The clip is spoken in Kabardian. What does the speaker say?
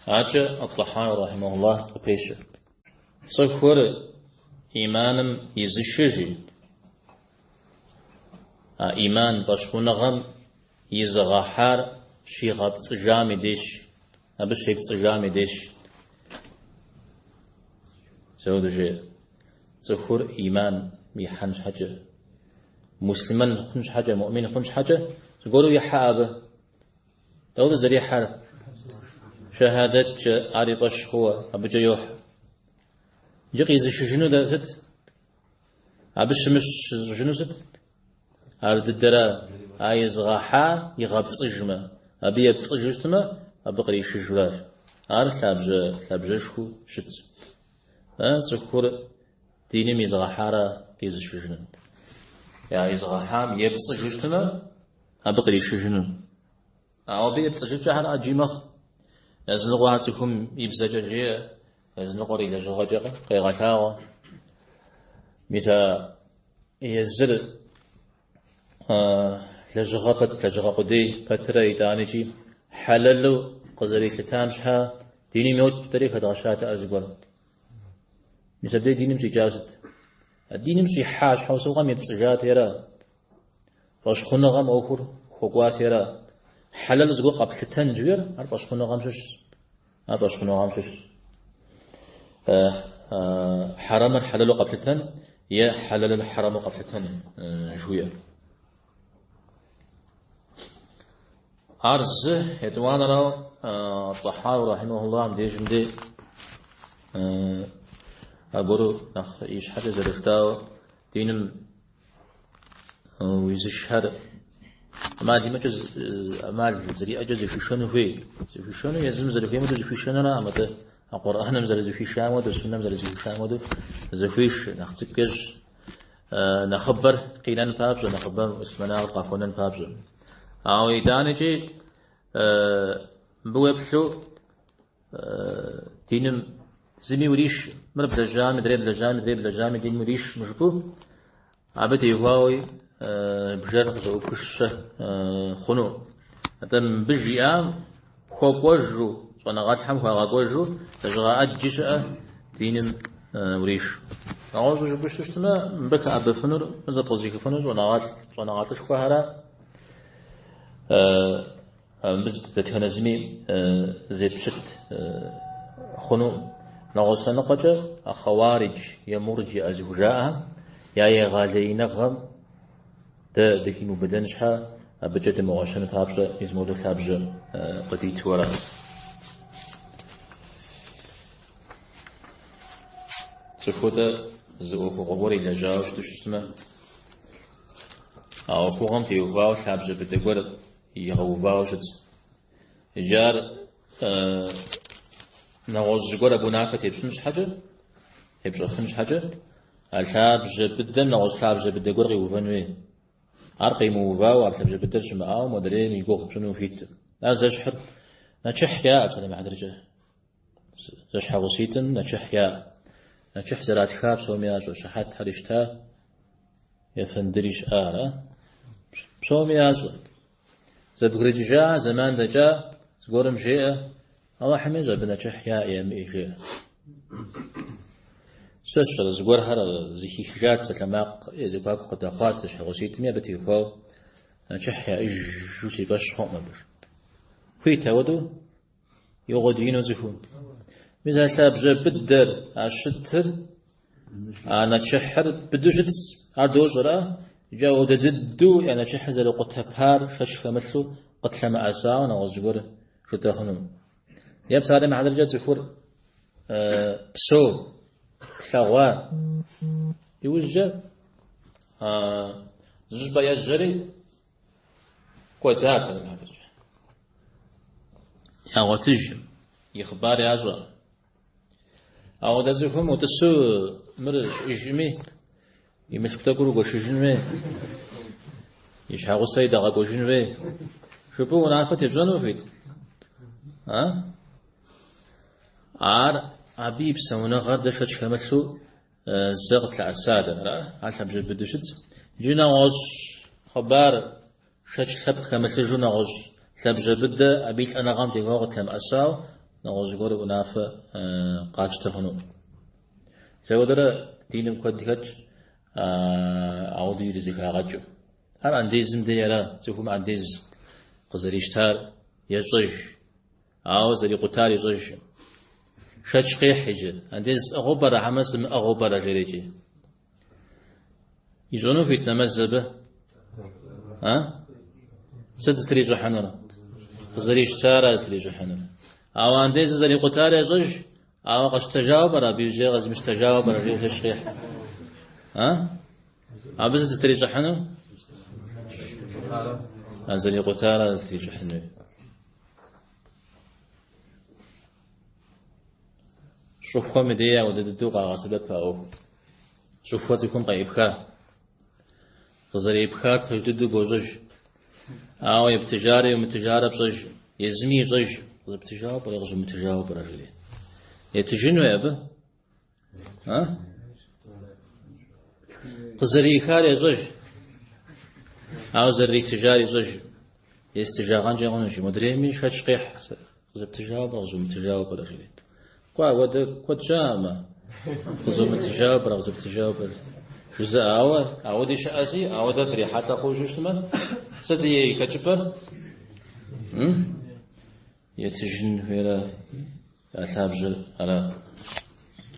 Адэкӏэ Ат-Тӏэхьауи рахьимэхуллахь къыпещэ. Цӏыхур иманым изышыр жи, а иман фӏэщхъуныгъэм изыгъэхьар щигъэпцӏыжам и деж, абы щепцӏыжам и деж. Мис ауэдэу жеӏэ. Цӏыхур иман ихьэн щхьэкӏэ, муслъымэн хъун щхьэкӏэ, муӏмин хъун щхьэкӏэ, зыгуэру ихьэ абы. Дауэ зэрихьэр? Шэхьадэткӏэ ар и фӏэщ хъууэ, абыкӏэ йохь. Иджы къизышыжыну дэ сыт? Абы щымыщ щызыщӏыжыну сыт? Ар дыдэра, а изыгъэхьа игъэпцӏыжмэ, абы епцӏыжу щытмэ, абы къришыжуращ. Ар лъабжьэ, лъабжьэшхуэу щытщ. Цӏыхур диным изыгъэхьара къизышыжыну. Я изыгъэхьам епцӏыжу щытмэ, абы къришыжыну. Ауэ абы епцӏыжыкӏэхэр ӏэджи мэхъу. Языныкъуэхэр цӏыхум и бзэкӏэ жеӏэ, языныкъуэр и лэжьыгъэкӏэ къегъэлъагъуэ. Мис а езыр лэжьыгъэ пэт, лэжьыгъэ къудей пэтрэ итӏанэкӏи хьэлэлу къызэрилъытам щхьа диным йокӏ, дэри хэдгъэщатэӏэ зыгуэр. Мис абдей диным щӏикӏар сыт? А диным щӏихьа щхьэусыгъуэм епцӏыжати ара? Фӏэщхъуныгъэм ӏуэхур хуэкӏуати ара? Хьэлэлу зыгуэр къэплъытэн жиӏэр, ар фӏэщхъуныгъэм щыщщ. Ар фӏэщхъуныгъэм щыщщ. Хьэрэмыр хьэлэлу къэплъытэн е хьэлэлыр хьэрэму къэплъытэн жыхуиӏэр. Ар зы, етӏуанэрауэ, Тӏэхьауи рахьимэхуллахь мыбдежым де аргуэру нэхъ ищхьэкӏэ зэрыжытӏауэ диным уизышхэр ӏэмал имыӏэкӏэ, ӏэмал зэриӏэкӏэ зыхуишэну хуей. Зыхуишэну езым зэрыхуейм хуэдэу зыхуишэнураӏым, атӏэ а Къурӏэным зэрызыхуишам хуэдэу, суннэм зэрызыхуишам хуэдэу зыхуишэ, нэхъ цӏыкӏу ещӏ. Нэхъыбэр къинэн папщӏэ, нэхъыбэм муслъымэнагъэр къахуэнэн папщӏэ. Ауэ итӏанэкӏи мыбы уеплъу диным зыми уриш, мыр блэжьами, мыдрей блэжьами, мыдрей блэжьами, диным уришкъым жыпӏэу, абы теухуауи бжэр къызэӏупхыщэ хъуну. Атӏэ мыбы жиӏам хуэкӏуэжу, щӏэныгъэлӏхэм хуагъэкӏуэжу лэжьыгъэ ӏэджи щыӏэ диным уриш. Нэгъуэщӏу жыпӏэу щытмэ, мыбы хэӏэбэфынур, мыр зэпкъызыхыфынур щӏэныгъэлӏ, щӏэныгъэлӏышхуэхэра. Мыбы дэтхэнэ зыми зепщыт хъуну. Нэгъуэщӏ лъэныкъуэкӏэ а хъэуаридж е мурджиӏэ зыхужаӏэхэм я егъэлеиныгъэм дэ дыхимыубыдэн щхьэ абыкӏэ дымыгъуэщэн папщӏэ мис модэу лъабжьэ къыдиту ара. Цӏыхур-тӏэ зы ӏуэхугъуэ гуэр илэжьауэ щыту щытмэ, а ӏуэхугъуэм теухуауэ лъабжьэ быдэ гуэр игъэувауэ щытщ. Иджы ар нэгъуэщӏ зыгуэр абы унафэ тепщӏын щхьэкӏэ, тепщӏэфын щхьэкӏэ, а лъабжьэ быдэм нэгъуэщӏ лъабжьэ быдэ гуэр къиувэн хуей. Ар къимыувауэ, ар лъабжьэ быдэр щымыӏауэ, модрейм и гугъу пщӏыну ухуиткъым. Ар зэщхьыр нэчыхь яӏэ псалъэм и хьэтыркӏэ. Зэщхьэгъуситӏым нэчыхь яӏэ. Нэчыхь зэратха псоми ящӏэ, щыхьэтхэри щыта, ефэндыри щыӏа, ара? Псоми ящӏэ. Зэбгрыкӏыжа, зэман дэкӏа, зыгуэрым жеӏэ, Алыхьым ещӏэ абы нэчыхь яӏэ ямыӏи, жеӏэ. Сэ сщӏэрэ зыгуэрхэр зэхихыжат, псалъэмакъ я зэхуаку къыдэхъуат зэщхьэгъуситӏми абы теухуауэ нэчыхь яӏэжу си фӏэщ хъукъым абы. Хуит ауэдэу игъуэдиину цӏыхум. Мис а лъабжьэ быдэр, а щытыр, а нэчыхьыр быдэу щытщ, ар дощӏэр, иджы ауэдэ дыдэу я нэчыхьыр зэрыкъутэпар шэч хэмылъу къытлъэмыӏэсауэ нэгъуэщӏ зыгуэр жытӏэ хъуну. Е псалъэм и хьэтыркӏэ цӏыхур псэу, тлъэгъуа иужькӏэ зыщӏыпӏэ ежьэри кӏуэда псалъэм и хьэтыркӏэ. Ягъуэтыжкъым, и хъыбар ящӏэ. Ауэдэ цӏыхум утӏысу мыр щыӏэжми, и мылъку тӏэкӏур гуэшыжын хуей, и щхьэгъусэри дэгъэкӏуэжын хуей. Жыпӏэу унафэ тепщӏэну хуит? А? Ар абы и псэуныгъэр дэ шэч хэмылъу зэ къытлъэӏэса дэ, ара? Ар лъабжьэ быдэу щытщ. Иджы нэгъуэщӏ хъыбар шэч лъэпкъ хэмылъыжу нэгъуэщӏ лъабжьэ быдэ абы и лӏэныгъэм теухуауэ къытлъэмыӏэсауэ. нэгъуэщӏ гуэр унафэ къатщтэ хъуну. Мис апхуэдэрэ диным куэд хэтщ, ауэдэу иризэхагъэкӏыу. Ар андезым дей ара, цӏыхум андез къызэрищтар ещӏэж, ауэ зэрикъутар ищӏэжкъым. Шэч къехь иджы, андез сӏыгъыу пӏэрэ, хьэмэ сымыӏыгъыу пӏэрэ, жери икӏи. Ищӏыну хуит нэмэз абы? А? Сыт зытрищӏыхьынур? Къызэрищтара зытрищӏыхьынур. Ауэ андезыр зэрикъутар ещӏэж, ауэ къэсщтэжауэ пӏэрэ абы иужькӏэ къэзмыщтэжауэ пӏэрэ, жери шэч къехь. А? Абы сыт зытрищӏыхьынур? А зэрикъутара зытрищӏыхьынур. Щӏыхуэм и дей ауэдэ дыдэу къагъэсэбэп а ӏуэхур. Щӏыхуэ цӏыхум къеӏыпха. Къызэреӏыпхар пэж дыдэу бощӏэж. Ауэ ептыжарэ йумытыжарэ пщӏэж. Езыми ищӏэж. Къызэптыжауэ пӏэрэ, къызумытыжауэ пӏэрэ жери. Етыжын хуей абы? А? Къызэрихар ещӏэж. Ауэ зэрыритыжар ищӏэж. Естыжагъэнкӏэ хъунущ. Модрейми шэч къехь. Къызэптыжауэ пӏэрэ, къызумытыжауэ пӏэрэ жери. Кӏуэ, ауэдэ куэд щыӏэмэ, къызумытыжауэ пӏэрэ, къызэптыжауэ пӏэрэ жызыӏэ. Ауэ ауэди щыӏэси, ауэдэ фрихьэлӏэ хъуу щытмэ, сыт и хэкӏыпӏэр? Етыжын хуейрэ я лъабжьэр ара?